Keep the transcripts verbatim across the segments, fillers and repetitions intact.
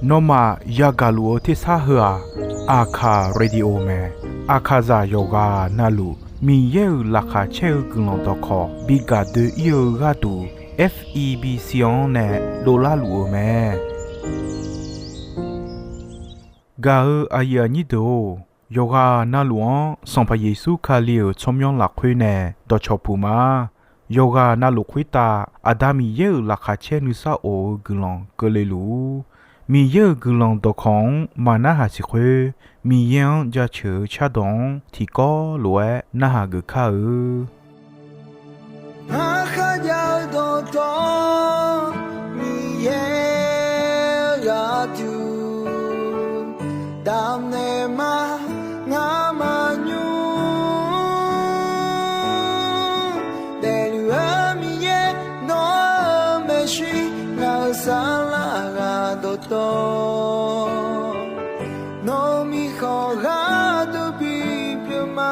Nawmaf yagaq luf-eu tersar heu-aq, Aqkaq Radio mae. Aqkaqzaq yawqghaq navluf Miqyaer-euq laqkhaq caer-eu guiqlanq dawqkawq bi gaq doe-ir-eu gharduq, F E B C-anr nae dovlar luf-eu mae. Gaq-eu aqyuif aqnyir deuq-or, yawqghaq navluf-anr Sanqpaq Yeqsur Kali-euq tsawrmyanr lafkhoer nae dawqcawq puq ma. Yawqghaq navluf khoertav Aqda Miqyaer-euq laqkhaq caer nuisar of-eu guiqlanq keuvle luf-ur. Miqyaer-euq guiqlanq dawqkawq-anr maqnarhaq siq khoer, Miqyaer-anr jaceuq-eu cardawq-anr tiqkawv lof-aer narhaq geuf kar-eu. Ngar kharjav-eu dawqtawvluf, Miqyaer-eu gharduq damnaeq ma. Ngar maqnymr daefluf-eu Miqyaer, nawr-eu maeqshi ngaq-euq saflar ghaq dawqtawvluf, nawq-eu mirkhanq gharduq bipyeuf ma.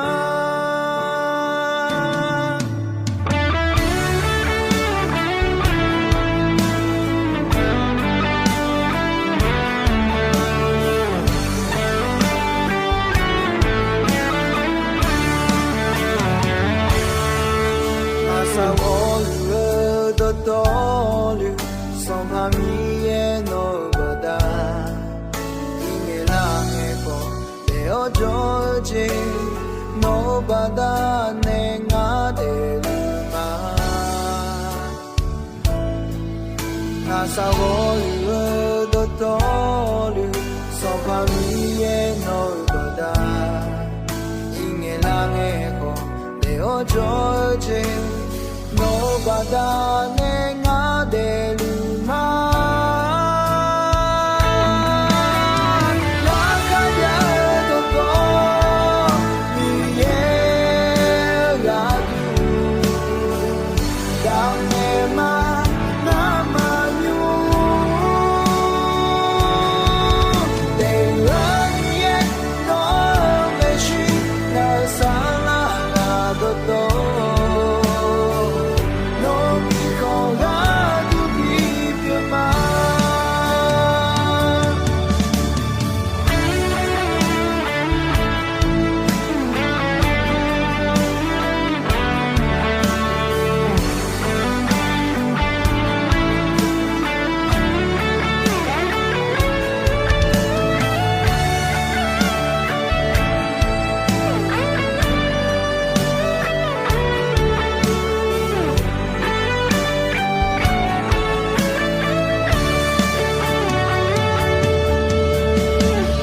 Aqsaq ghawqluf-eu dawqtawvluf, Sanqpaq Miqyaer nawq-eu baqda, iqngaeq lar ngaeq khawf daef-awr jawr-eu jeq, nawq-eu baqda nae ngar daefluf ma. Aqsaq ghawqluf-eu dawqtawvluf, Sanqpaq Miqyaer nawq-eu baqda, iqngaeq lar ngaeq khawf daef-awr jawr-eu jeq, nawq-eu baqda nae ngar daefluf ma. Ngar kharjav-eu dawqtawvluf, Miqyaer-eu gharduq damnaeq ma. Ngar maqnymr daefluf-eu Miqyaer, nawr-eu maeqshi ngaq-euq saflar ghaq dawqtawvluf, nawq-eu mirkhanq gharduq bipyeuf ma.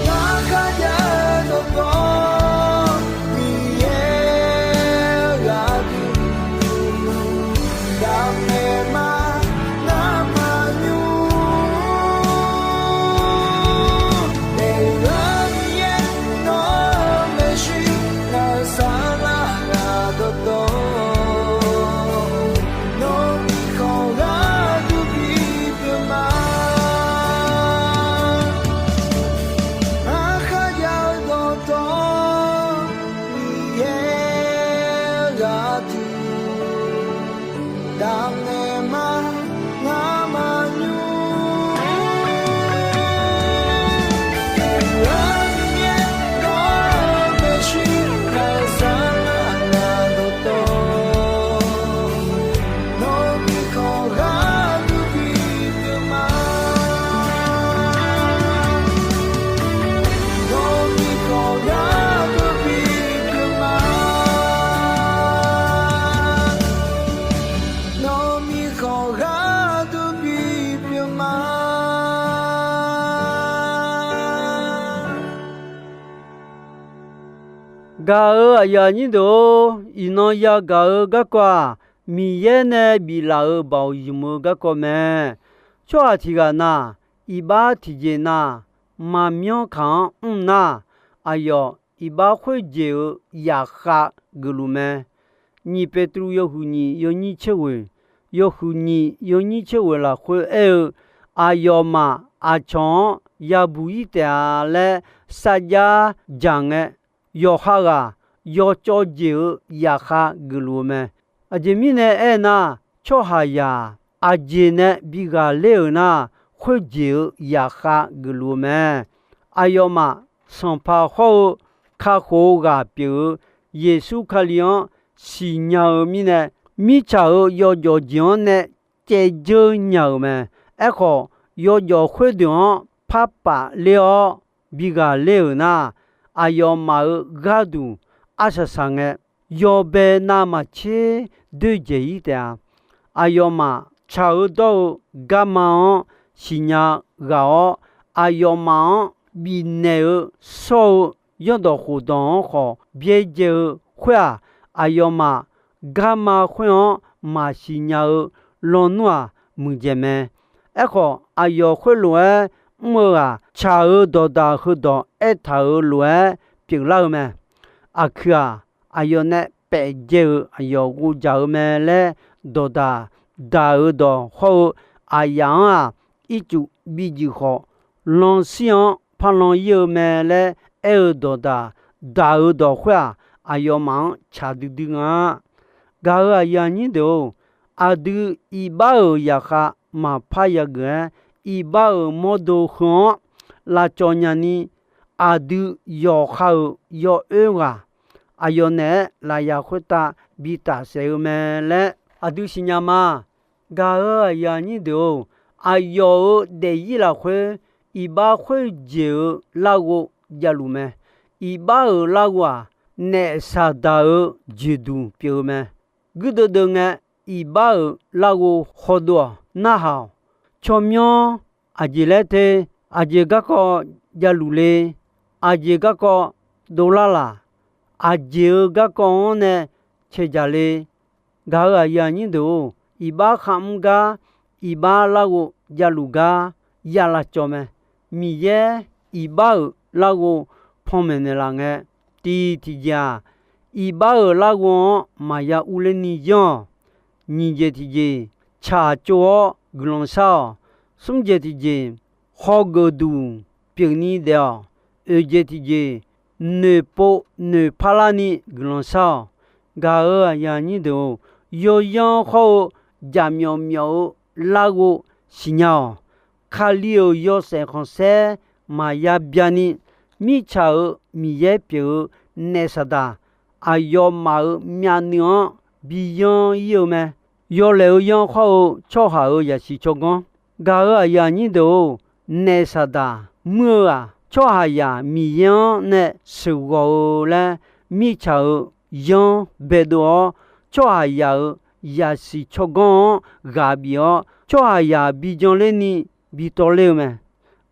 Ngar kharjav-eu dawqtawvluf, Miqyaer-eu gharduq damnaeq ma. Ngar maqnymr daefluf-eu Miqyaer, nawr-eu maeqshi ngaq-euq saflar ghaq dawqtawvluf, nawq-eu mirkhanq gharduq bipyeuf ma. Ngar kharjav-eu dawqtawvluf, Miqyaer-eu gharduq damnaeq ma. Ngar maqnymr daefluf-eu Miqyaer, nawr-eu maeqshi ngaq-euq saflar ghaq dawqtawvluf, nawq-eu mirkhanq gharduq bipyeuf ma. Nawq-eu mirkhanq gharduq bipyeuf ma. Nawq-eu mirkhanq gharduq bipyeuf ma. Gaq-euq aqyuif aqnyir deuq-or, iqnan yagaq-eu garkawv-aq, Miqyaer nae biflaf-euq baoq ymq-eu garkawv mae. Tsawrhaq tiq ghaq na, iqbax tiqjeq na, maqmyanr kaq-anr mr nar, aqyawf iqbax khoerjeq-euq yaqkhav geufluf mae. Nyiq Petru yawhuiq nyiq yawnyir tser ghoeq, yawhuiq nyiq yawnyir tser ghoeq lafkhoer aer-eu, aqyawfmaf aqcawq-anr yabuq-ir taef-a laer sarjax dzaq ngae, yawqha ghaq yawcawv jeq-euq yaqkhav geufluf-eu mae. Aqjeq mirnae aernar, tsawrhaqzaq aqjeq nae bi ghaqler-euq nar, khoerjeq-eu zaqkhav geufluf-eu mae. Aqyawfmaf Sanqpaq hawr-eu kakhof-eu ghaq pyeuf-eu Yeqsur Kali-anr siqnya-eu mirnae, mirtsaq-euq yawjawf jeq-anr nae caevdzeur nya-euq mae. Aerkhawf, yawjawf khoerdeuq-anr par paf ler-awr bi ghaqler-euq nar, aqyawfmaf-euq gharduq arsaq saq ngae, yawbae navmaqtser doerdzaeq-ir taef-a. Aqyawfmaf tsaq-eu dawr-eu garma-anr siqnya ghaq-awr, aqyawfmaf-anr bifnaeq-eu shawr-eu zanrdawq khofdawq-anr khawf byaerdzae-eu khoer-aq, aqyawfmaf garma khoer-anr maqsiq nya-eu lawnmr-aq muiqdzaeq mae. Aerkhawf, aqyawf khoerlof-aer mr-eu ghaq tsaq-eu dawqdaq heudawq aertaq-euq lof-aer pyeuflar-eu mae. Aqkuir-aq, aqyawf nae paefdzae-euq aqyawf ghovdzaq-eu mae laer dawqdaq daq-eu dawq hawr-eu aqyaf-anr-aq, ircuf bi juif khawf, lanshir-anr par lan-ir-eu mae laer aer-eu dawqdaq daq-eu dawq khoer-aq, aqyawfmaf-anr tsaq duidui nga. Gaq-euq aqyuif aqnyir deuq-or, aqdui iqbax-euq zaqkhav maqpar yageuf-aer, iqbax-euq mawrdo heu-anr lavcawv nyani, aqdui yawqha-euq yawoer ghaq aqyawf naeq-aer lafyaq khoertav bi tafsaef-eu mae laer aqdui siqnya ma. Gaq-euq aqyuif aqnyir deuq-or, aqyawf-euq daefzir lafkhoer iqbax khoerjeq-euq larghov javluf mae. Iqbax-euq larghov-aq, naef Saqdaq-euq jeqduq pyeuf-eu mae. Guirdeuv deuv ngae, iqbax-euq larghov khawdov-awq. Narhaq-awq. Tsawrmyanr aqjeq laer te, aqjeq garkawv javluf le, aqjeq garkawv dovlar laq, aqjeq-euq garkawv-anr nae cae dzaq le. Gaq-euq aqyuif aqnyir deuq-or, iqbax kharmr gar, iqbax larghov javluf gar ya lavcawv mae. Miqyaer iqbax-euq larghov panmaeq naeqlaf ngae, tiq tiqjeq-aq, iqbax-euq larghov-anr maqya urler-ni yanr-awq. Nyiq jeq tiqjeq, tsaq tsov-awr guiqlanq shar-awq. Smr jeq tiqjeq, hawgeuf duq pyeufni daef-awq. Oeq jeq tiqjeq, noeqpov noeqpar larni guiqlanq shar-awq. Gaq-euq aqyuif aqnyir deuq-or, yawyanr hawr-eu jaqmyawf myawf-eu larghov siqnya-awq. Kali-euq yawshaef khanqsaer maqya byani, mirtsaq-euq Miqyaer pyeuf-eu naef Saqdaq aqyawfmaf-euq myavnuiv-anr bi yanr-ir-eu mae. Yawlaeq-eu yanr hawr-eu tsawrhaq-euq zaqsiq tsawrganr. Gaq-euq aqyuif aqnyir deuq-or, naef Saqdaq muir-eu-aq, tsawrhaqzaq Miqyaer-anr nae sheuqghawq-eu laer mirtsaq-euq yanr baedov-awr, tsawrhaqzaq-euq zaqsiq tsawrganr-anr ghaq bif-awr, tsawrhaqzaq bi janlerni bi tawvler-eu mae.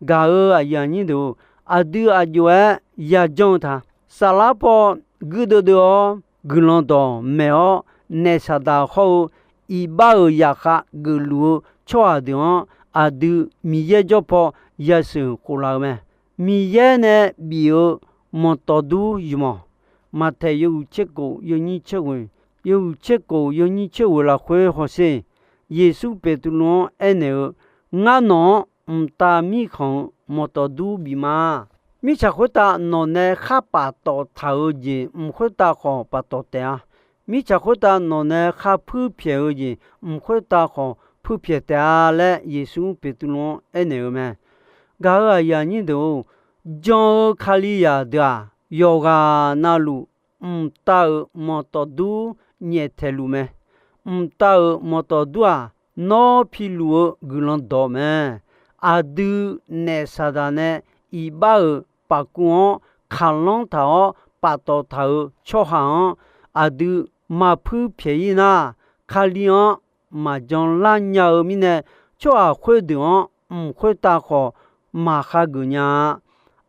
Gaq-euq aqyuif aqnyir deuq-or, aqdui aq jov-aer yajanr-eu ta. Saflar paw guirdeuv deuv-awr, guiqlanq dawqmaeq-awr, naef Saqdaq hawr-eu iqbax-euq zaqkhav geufluf-eu tsawrhaq deuq-anr aqdui Miqyaer jawr paw yasheuq khof laf-eu mae. Miqyaer nae bif-eu manqtawf dur yumq-awq. Maqtaeq yawhuiq tser kof yawnyir tser ghoeq, yawhuiq tser kof yawnyir tser ghoeq lafkhoer hawsher. Yeqsur Beqtuvluv-anr aernaeq-eu, Ngar nawq-anr mqtav mirkhanq-euq manqtawf dur bif ma. Mirtsaq khoertav nawq nae khar paftawf taq-eu jeq mq khoertav khawf paftawf taef-a. Mirtsaq khoertav nawq nae khar puirpyaeq-eu jeq mq khoertav khawf puirpyaeq taef-a laer Yeqsur Beqtuvluv-anr aernaeq-eu mae. Gaq-euq aqyuif aqnyir deuq-or, jan-eu Kalizaq deuq-aq, yawqghaq navluf mqtav-euq manqtawf dur nyaeftaeq luf mae. Mqtav-euq manqtawf dur-aq, nawr piluf-eu guiqlanq dawq mae. Aqdui naef Saqdaq nae iqbax-euq pafkuv-anr kaqlanr taq-awr paftawf taq-euq tsawrhaq-anr aqdui maqpuir pyaeq-ir nar, Kali-anr maqjan lar nya-eu mirnae, tsawrhaq khoerdeuq-anr mq khoertav khawf maqhageuf nya-a.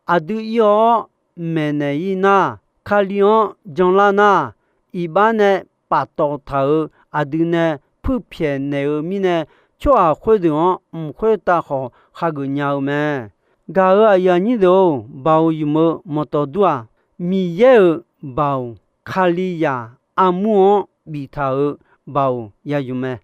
Aqdui ir-awr maeqnaeq-ir nar, Kali-anr janlar nar, iqbax nae paftawf taq-euq aqdui nae puirpyaeq naeq-eu mirnae, tsawrhaq khoerdeuq-anr mq khoertav khawf hageuf nya-eu mae. Gaq-euq aqyuif aqnyir deuq-or, baoq yumq-eu manqtawf dur-aq, Miqyaer-euq baoq, Kalizaq armur-anr biftaq-euq baoq ya yumq mae.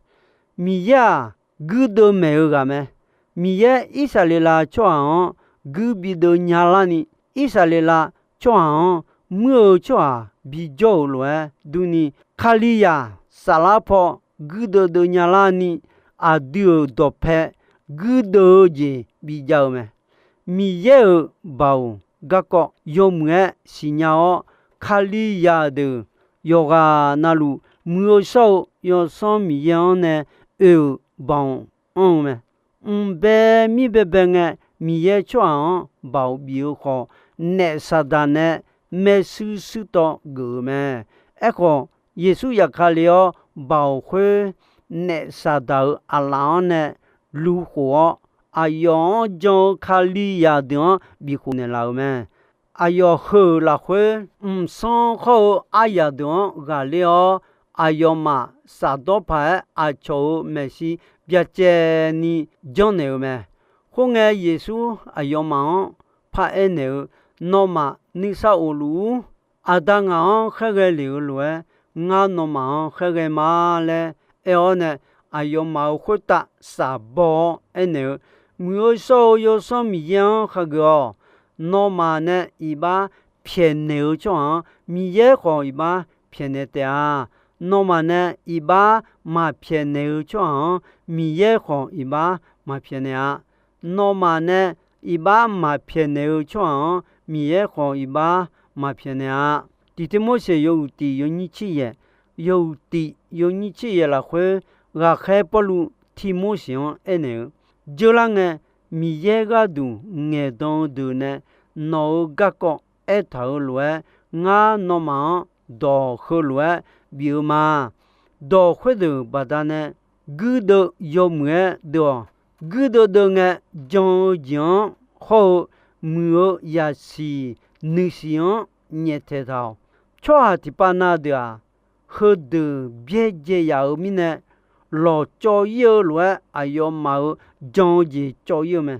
Miqyaer-aq, guirdeuv maeq-eu ghaq mae. Miqyaer Irsaqleqlav tsawrhaq-anr guir bideuv nyalar ni, Irsaqleqlav tsawrhaq-anr muir-eu tsawrhaq bijawr-euq lof-aer durni, Kalizaq saflar paw guirdeuv deuv nyalar ni, aqdui-euq dawqpae guirdeuv-eu jeq bijav-eu mae. Miqyaer-euq baoq garkawv yawmuiq-aer siqnya-awr, Kalizaq deuq yawqghaq navluf muiq-eu shawr-eu Yawsanr Miqyaer-anr nae oe-euq baoq anr-eu mae. Mqbae mir baebae ngae, Miqyaer tsawrhaq-anr baoq bif-eu khawf, naef Saqdaq nae maershuir shuirtawv geuf-euq mae. Aerkhawf, Yeqsur zafkale-awr baoq khoer naef Saqdaq-euq aqlaf-anr nae luvkhof-awr, aqyawf-anr jan-eu Kalizaq deuq-anr bifkhof naeqlaf-euq mae. Aqyawf heu-euq lafkhoer, mqsanr khawr-eu aryaq deuq-anr ghaqler-awr, aqyawfmaf shafdawr paq-aer aqcawq-euq maeqshi byacaevni janrnaeq-eu mae. Khoerngae, Yeqsur aqyawfmaf-anr paraer naeq-eu, Nawmaf nuisar of luf-ur. Aqda ngaq-anr khaerghae lef-eu lof-aer, ngar nawmaf-anr khaerghae ma laer aer-awr nae, aqyawfmaf-euq khoertav shafbaw-awr aernaeq-eu, Muiq-eu shawr-eu Yawsanr Miqyaer-anr khageuf-awq. Nawmaf nae iqbax pyaeqnaeq-eu tsawrhaq-anr, Miqyaer khawf iqbax pyaeqnaeq taef-a. Nawmaf nae iqbax maqpyaeqnaeq-eu tsawrhaq-anr, Miqyaer khawf iqbax maqpyaeqnaeq-a. Nawmaf nae iqbax maqpyaeqnaeq-eu tsawrhaq-anr, Miqyaer khawf iqbax maqpyaeqnaeq-a. Tiqtirmorseq yawhuiq tiq yawnyir tser yaeq, yawhuiq tiq yawnyir tser yaeq lafkhoer, ghaqkhaer Pawrluv Tirmorseq-anr aernaeq-eu, Dzeurlar ngae, Miqyaer gharduq ngaeqdan-eu deuq nae nawq-euq garkawv aertaq-euq lof-aer, ngar nawmaf-anr dawq heulof-aer bif-eu ma. Dawq khoerdeuq baqdanae guirdeuv yawmuiq-aer deuv-awq. Guirdeuv deuv ngae, jan-eu jeq-anr hawr-eu muiq-eu yasiq nuisiq-anr nyaeftaeq taq-awq. Tsawrhaq tiqpav na deuq-aq, heudeuq byaerdzae yaf-euq mirnae, lawqcawv ir-eu lof-aer aqyawfmaf-euq jan-eu jeq cawv ir-eu mae.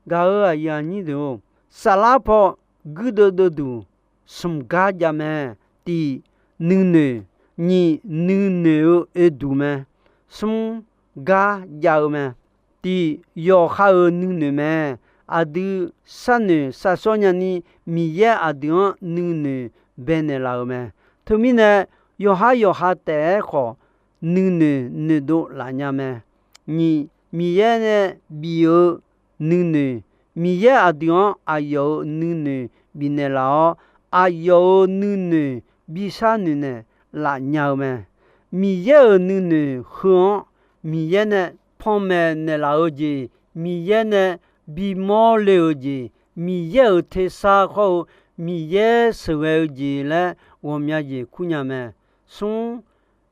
Gaq-euq aqyuif aqnyir deuq-or, saflar paw guirdeuv deuvduq smq gar jav mae. Tiq, nuinoeq. Nyiq, nuinoeq-eu oeduq mae. Smr, gar jav-eu mae. Tiq, yawqha-euq nuinoeq mae. Aqdui sharnoeq sharshawr nyani Miqyaer aqdui-anr nuinoeq baenaeq laf-euq mae. Teumirnae, yawqhar yawqha taef-aer khawf nuinoeq noeqdov laf nya mae. Nyiq, Miqyaer nae bif-eu nuinoeq, Miqyaer aqdui-anr aqyawf-euq nuinoeq bifnaeq laf-awr, aqyawf-euq nuinoeq bishar noeqnaeq laf nya-eu mae. Miqyaer-euq nuinoeq heu-anr Miqyaer nae panmaeq naeqlaf-eu jeq, Miqyaer nae bimawr le-euq jeq, Miqyaer-euq tersar khawr-eu Miqyaer sheuqghae-eu jeq laer ghawqmya jeq kur nya mae. Smr,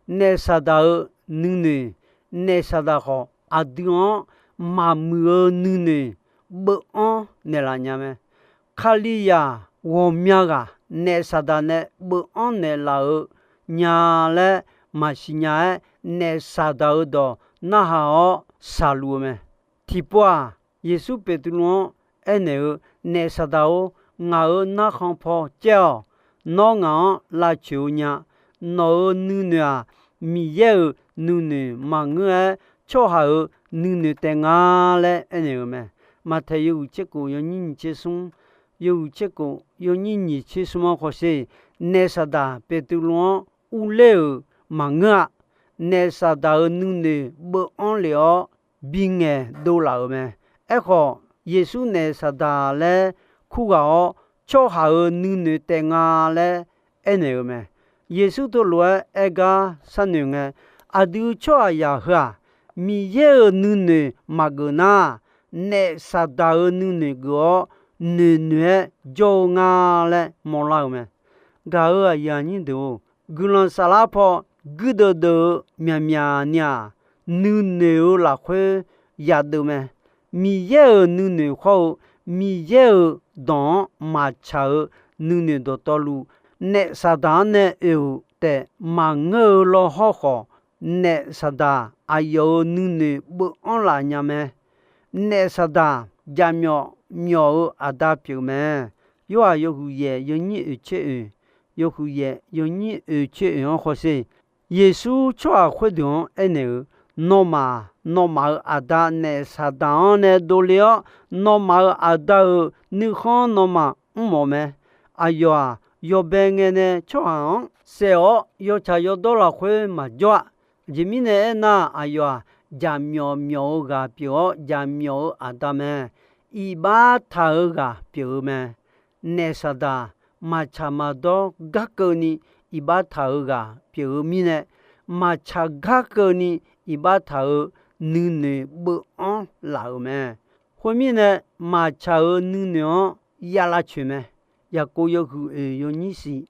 naef Saqdaq-euq nuinoeq, naef Saqdaq khawf aqdui-anr maqmuiq-eu nuinoeq beuv-anr naeqlaf nya mae. Kalizaq ghawqmya ghaq naef Saqdaq nae beuv-anr naeqlaf-eu nya laer maqsiq nya-aer, naef Saqdaq-euq dawq narhaq-awr shaqluf-eu mae. Tiqpov-aq, Yeqsur Beqtuvluv-anr aernaeq-eu, Naef Saqdaq-or, ngaq-euq narkhan paw caer-awq. Nawr ngaq-anr lavcoeq-eu nya. Nawq-euq nuinoeq-aq, Miqyaer-euq nuinoeq maqngeur-aer, tsawrhaq-euq nuinoeq taef nga laer aernaeq-eu mae. Maqtaeq yawhuiq tser kof yawnyir nyiq tser smr, yawhuiq tser kof yawnyir nyiq tser smr-anr hawsher. Naef Saqdaq Beqtuvluv-anr urler-euq maqngeur-a. Naef Saqdaq-euq nuinoeq beuv-anr lef-awr, bingaeq dovlaf-euq mae. Aerkhawf, Yeqsur naef Saqdaq laer kurghaq-awr, tsawrhaq-euq nuinoeq taef nga laer aernaeq-eu mae. Yeqsur teulof-aer aer gar sharnoeq ngae, aqdui tsawrhaqzaq heu-aq, Miqyaer-euq nuinoeq maqgeuf nar, naef Saqdaq-euq nuinoeq geuf-awr, noeqnoeq-aer jawr-eu nga laer mawrlar-eu mae. Gaq-euq aqyuif aqnyir deuq-or, guiqlanq saflar paw guirdeuv deuv-eu myaqmyaq ni-aq, nuinoeq-eu lafkhoer yadeuv mae. Miqyaer-euq nuinoeq khawr-eu, Miqyaer-euq dawq-anr maqtsaq-eu nuinoeq dawqtawvluf, naef Saqdaq-anr nae oe-euq taef maqngeur-eu lawr hawrkhawf, naef Saqdaq aqyawf-euq nuinoeq beuv-anr laf nya mae. Naef Saqdaq jaqmyawf myawf-eu aqda pyeuf mae. Yorhaq yawhuiq yaef yawnyir oeq tser oeq, yawhuiq yaef yawnyir oeq tser oeq-anr hawsher. Yeqsur tsawrhaq khoerdeuq-anr aernaeq-eu, Nawmaf, nawmaf-euq aqda naef Saqdaq-anr nae dovle-awr, nawmaf-euq aqda-euq nuikhanr nawmaf mrmawf mae. Aqyawf-aq, yawbae ngae nae tsawrhaq-anr saef-awr, yawtsaq yawdawr lafkhoer maqjawr-a. Aqjeq mirnae aernar, aqyawf-aq, jaqmyawf myawf-eu ghaq pyeuf-awr, jaqmyawf-euq aqda mae. Iqbax taq-euq ghaq pyeuf-eu mae. Naef Saqdaq maqtsaq maqdawr gar keuvni iqbax taq-euq ghaq pyeuf-eu mirnae, maqtsaq gar keuvni iqbax taq-euq nuinoeq beuv-anr laf-euq mae. Khoermirnae, maqtsaq-euq nuinoeq-anr ya lavcoeq mae. Yaqkov yawhuiq oeq yawnyir shif,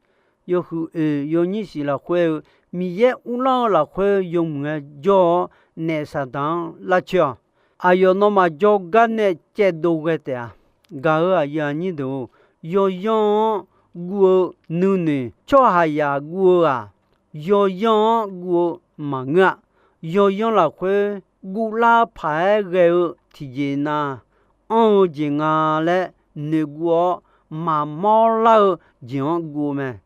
yawhuiq oeq yawnyir shif lafkhoer-eu, Miqyaer uvlanr-eu lafkhoer yawmuiq-aer jawr-awr, naef Saqdaq-anr lavcoeq-awq. Aqyawf nawmaf jawrgar nae caevdov ghae taef-a. Gaq-euq aqyuif aqnyir deuq-or, yawyanr-anr guv-eu nuinoeq tsawrhaqzaq guv-eu-aq, yawyanr-anr guv-eu maqngeur-a. Yawyanr lafkhoer guvlar paq-aer ghae-eu tiqjeq na, anr-eu jeq nga laer noeqguv-awr, maqmawr lar-eu jeq-anr guv-eu mae.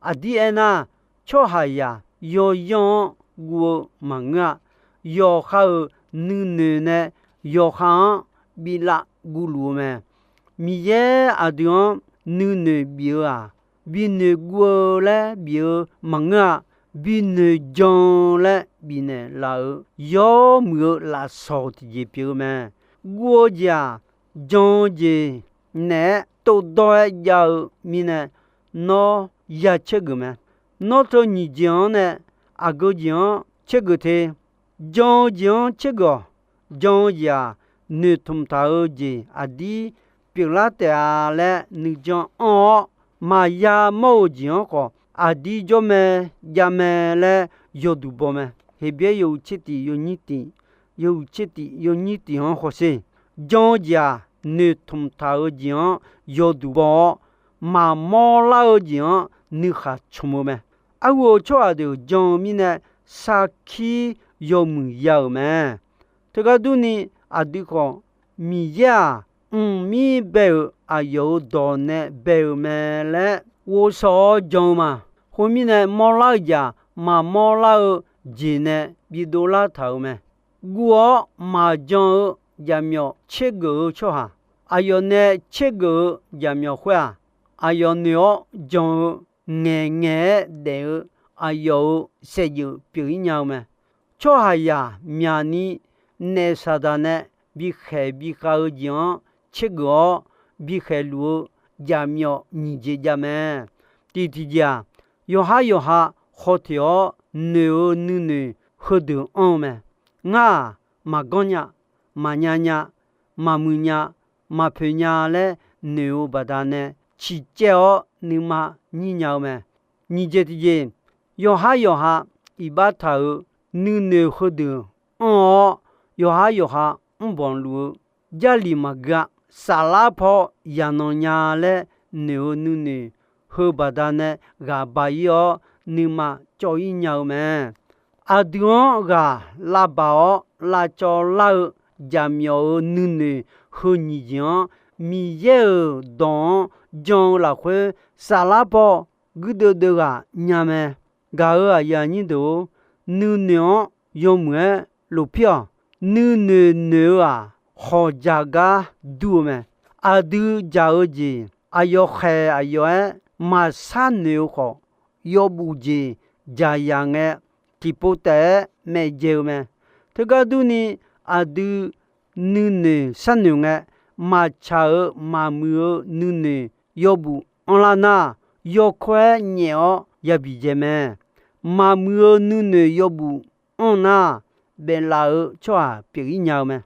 Aqdir aernar, tsawrhaqzaq yawyanr-anr guv-eu maqngeur-a. Yawqha-euq nuinoeq nae yawqha-anr biflav guvluf-eu mae. Miqyaer aqdui-anr nuinoeq bif-eu-aq, binoeq guv-eu laer bif-eu maqngeur-a. Binoeq jan-eu laer bifnaeq laf-euq yawmuiq-eu lafsawq tiqjeq pyeuf-eu mae. Guv-eu jeq-aq, jan-eu jeq naeq-aer tovdawr-aer jav-eu mirnae, nawr ya caergeuf mae. Nawr teu nyiq jeq-anr nae aqgeu jeq-anr caergeuf te. Jan-eu jeq-anr caergeuf-awq. Jan-eu jeq-aq, noeqtmq taq-eu jeq aqdir pyeuflar taef-a laer nuijan anr-awr, maqya mawr-eu jeq-anr khawf aqdir jawr mae, jav mae laer yawduq baw mae. Heqbyaer yawhuiq tser tiq yawnyir tiq, yawhuiq tser tiq yawnyir tiq-anr hawsher. Jan-eu jeq-aq, noeqtmq taq-eu jeq-anr yawduq baw-awr, maqmawr lar-eu jeq-anr nuikhaq cmq-eu mae. Arhu-eu tsawrhaq deuq jan-eu mirnae, sarkir yawmuiq ya-euq mae. Teugar durni, aqdui khawf, Miqyaer-aq, mqmir bae-euq aqyawf-euq dawq nae bae-euq mae laer ghovshaw-awr jan-eu ma. Khoermirnae, mawrlar-eu jeq-aq, maqmawr lar-eu jeq nae bidov lar taq-euq mae. Guv-awr maqjan-eu jaqmyawf tsergeuf-eu tsawrhaq, aqyawf nae tsergeuf-eu jaqmyawf khoer-aq, aqyawf noeq-awr jan-eu, ngaeqngaeq-aer daef-eu aqyawf-euq saevdzeuf pyeuf-ir nya-eu mae. Tsawrhaqzaq myaqni naef Saqdaq nae bikhaeq bikhav-eu jeq-anr tsergeuf-awr, bikhaeqluf-eu jaqmyawf nyiq jeq jav mae. Tiq tiqjeq-aq, yawqhar yawqha khawf teq-awr noeq-eu nuinoeq heudeuq anr-eu mae. Ngar-aq, maqganr nya, maqnya nya, maqmuiq nya, maqpoeq nya laer noeq-eu baqdanae ciqcaev-awr nuima nyir nya-eu mae. Nyiq jeq tiqjeq, yawqhar yawqha iqbax taq-euq nuinoeq heudeuq anr-awr, yawqhar yawqha mrbanq luf-eu, jarlif maqgeu-a, saflar paw yaqnan nya laer noeq-eu nuinoeq heu baqdanae ghaq baq-ir-awr, nuima cawv-ir nya-eu mae. Aqdui-anr ghaq lavbaq-awr lavcawv lar-eu jaqmyawf-euq nuinoeq heu nyiq jeq-anr, Miqyaer-euq dawq-anr jan-eu lafkhoer, saflar paw guirdeuv deuv ghaq nya mae. Gaq-euq aqyuif aqnyir deuq-or, nuinoeq-anr yawmuiq-aer lofpir-awq. Nuinoeq noeq-eu-aq, hawqjaq gar dur-eu mae. Aqdui jaq-eu jeq, aqyawf khaeq aqyawf-aer maqshar noeq-eu khawf, yawbuf jeq jaqyaq ngae, tiqpov taef-aer maeqjae-eu mae. Teugar durni, aqdui nuinoeq sharnoeq ngae, maqtsaq-euq maqmuiq-eu nuinoeq yawbuf anrlar nar, yawkawr-aer nyaef-awr yabi dzae mae. Maqmuiq-eu nuinoeq yawbuf anr nar, baeflaf-eu tsawrhaq pyeuf-ir nya-eu mae.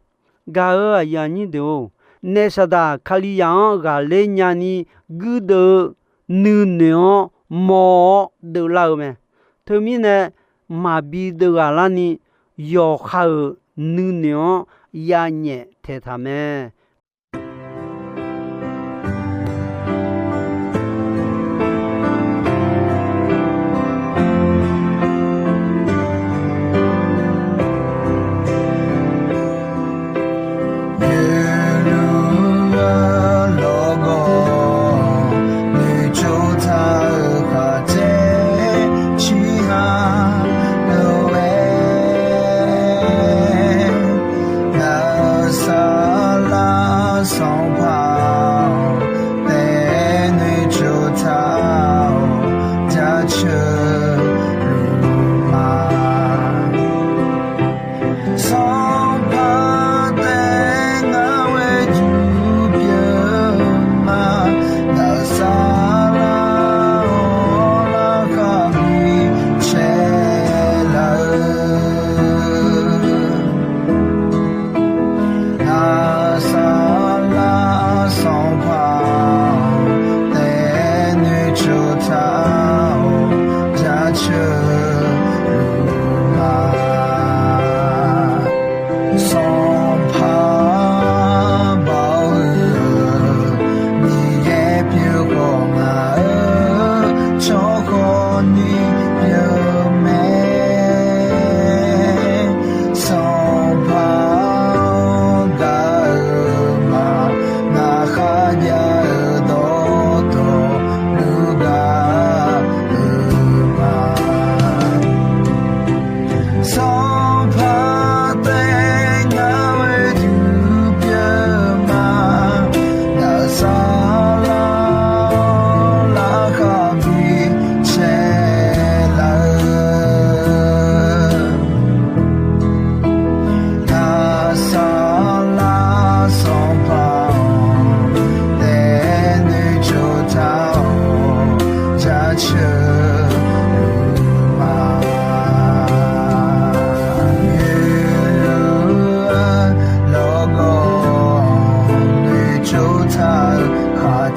Gaq-euq aqyuif aqnyir deuq-or, naef Saqdaq Kalizaq-anr ghaqler nyani guirdeuv-eu nuinoeq-anr mawr-awr deuvlar-eu mae. Teumirnae, maqbi deuv ghaq larni yawqha-euq nuinoeq-anr yanyaef taeqtaq mae.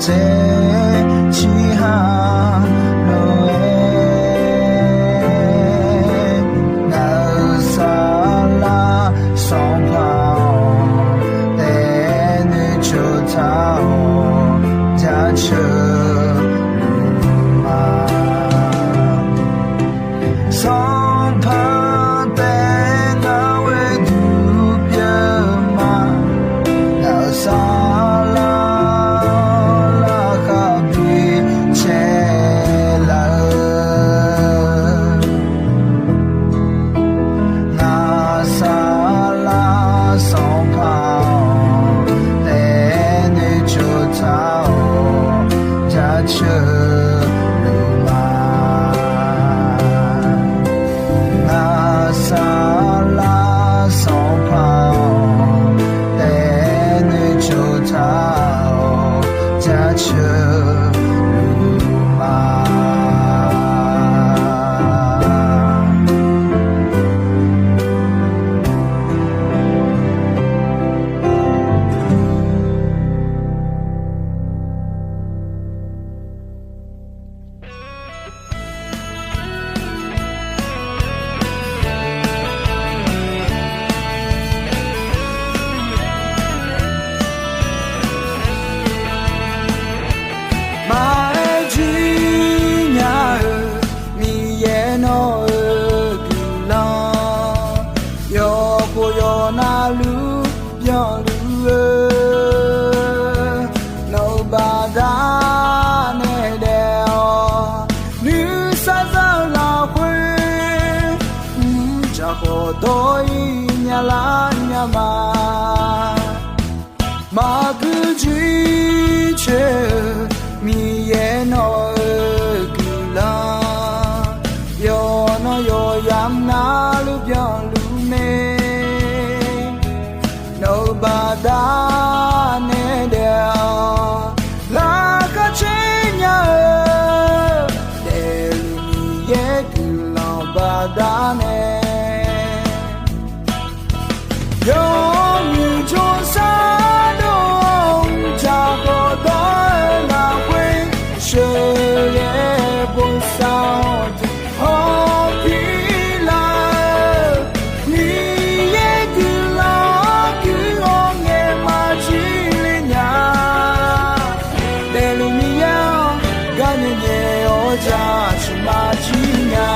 Tser ciqha lof-aer, ngaq-euq saflar sanqpaq-awq, daefnoeq tsovtaq-awq, jaceuq luf ma. Sanqpaq taef ngaq-euq gharduq pyeuf ma. Ngaq-euq saflar larkhaq bi caev laf-eu, ngaq-euq saflar sanqpaq-awq, daefnoeq tsovtaq-awq, jaceuq luf ma. Ngaq-euq saflar sanqpaq-awq, daefnoeq tsovtaq-awq, jaceuq luf ma. Maqaer jir nya-eu Miqyaer nawq-euq guiqlanq, yawqkhof yawqnavluf byanluf-eu, nawq-euq baqdanae daef-awq. Nuisar za-eu lafkhoer, mrjaq khawf dawr-ir nyalar nya ma. Maqgui jir coer-eu Miqyaer nawq-euq guiqlanq, yawqnan yawqyamq navluf byanluf mae. Nawq-euq baqdanae daef-awq. Laqkhaq caer nya-eu, daefluf Miqyaer guiqlanq baqdanae, yawmuiq jawrsar dov-awr, mrjaq khawf dawr-eu lafkhoer, sheuqghae bosav-awr tiq hawr pir lar-eu, Miqyaer guiqlanq-anr gui-awr ngaeq maqjir le nya. Daefluf Miqyaer-anr gar nyae nyae-awr jaceuq maqjir nya.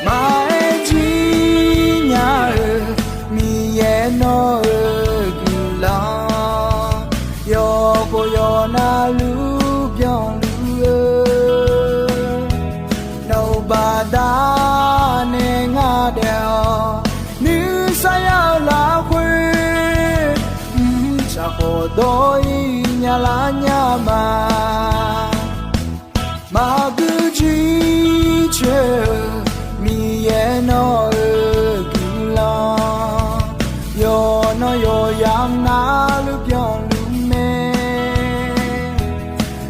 Maqaer jir nya-eu Miqyaer nawq-euq guiqlanq, yawqkhof yawqnavluf byanluf-eu, nawq-euq baqdanae ngar daef-awq. Nuisar ya-eu lafkhoer, mrjaq khawf dawr-ir nyalar nya ma. Maqgui jir coer-eu Miqyaer nawq-euq guiqlanq, yawqnan yawqyamq navluf byanluf mae.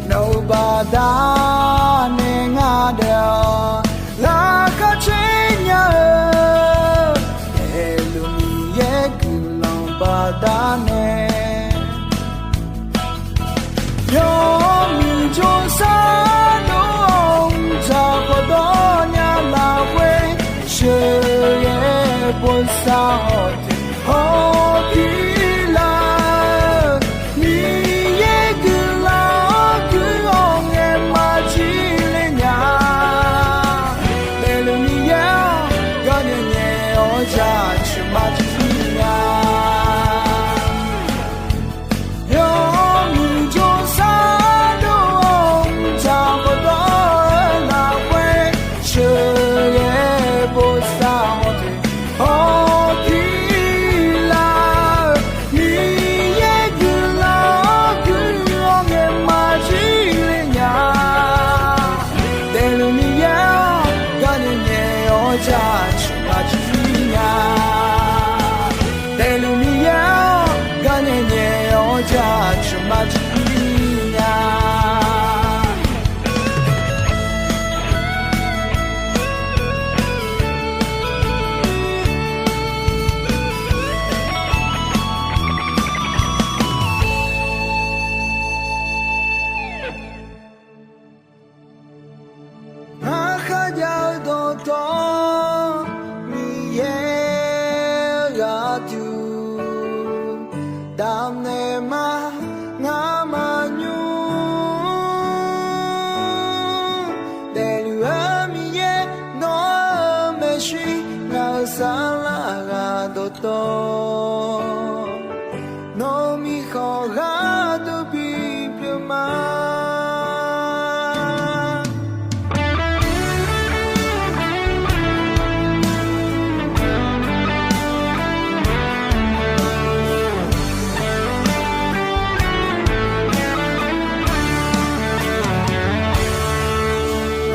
Nawq-euq baqdanae ngar daef-awq. Laqkhaq caer nya-eu, daefluf Miqyaer guiqlanq baqdanae, yawmuiq jawrsar dov-awr, mrjaq khawf dawr nya lafkhoer, sheuqghae bosav-awr tiq hawr pir lar-eu, Miqyaer guiqlanq-anr gui-awr ngaeq maqjir le nya. Daefluf Miqyaer-anr gar nyae nyae-awr jaceuq maqjir nya. jaceuq maqjir nya. Ngar kharjav-eu dawqtawv Miqyaer-eu gharduq damnaeq ma. Ngar maqnymr daefluf-eu Miqyaer, nawr-eu maeqshi ngaq-euq saflar ghaq dawqtawv, nawq-euq mirkhanq gharduq bipyeuf ma.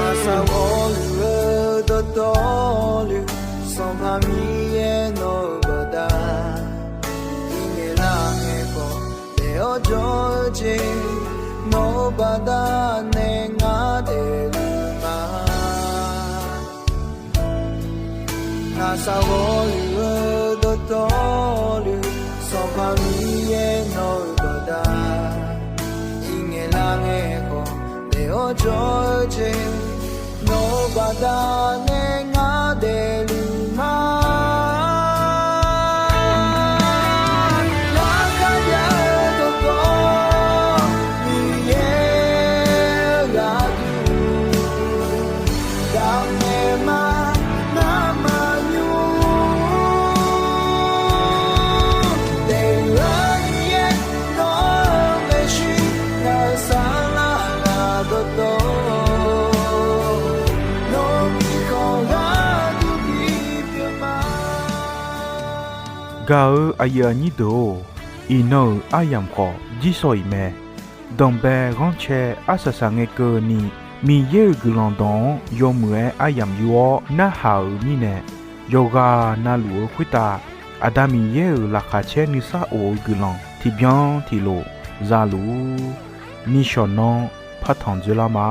Aqsaq ghawqluf-eu dawqtawvluf, Sanqpaq Miqyaer nawq-eu baqda, iqngaeq lar ngaeq khawf daef-awr jawr-eu jeq, nawq-eu baqda nae ngar daefluf ma. Aqsaq ghawqluf-eu dawqtawvluf, Sanqpaq Miqyaer nawq-eu baqda, iqngaeq lar ngaeq khawf daef-awr jawr-eu jeq, nawq-eu baqda nae ngar daefluf ma. Ngar kharjav-eu dawqtawv Miqyaer-eu gharduq damnaeq ma. Ngar maqnymr daefluf-eu Miqyaer, nawr-eu maeqshi ngaq-euq saflar ghaq dawqtawv, nawq-eu mirkhanq gharduq bipyeuf ma. Gaq-eu aqyuif aqnyir deuq-or, iqnan-euq aryamq khawf jirsawq iq mae. Danqbae ghanrcae arsaq saqngae keuvni, Miqyaer-euq guiqlanq dawq-anr yawmuiq-aer aryamq yur-awr narhaq-euq mirnae, yawqghaq navluf-eu khoertav Aqda Miqyaer-euq laqkhaq caer nuisar of-eu guiqlanq tiqbyan tiqlof zaluf-ur. Nishawq nanr partanq dzoerlar ma.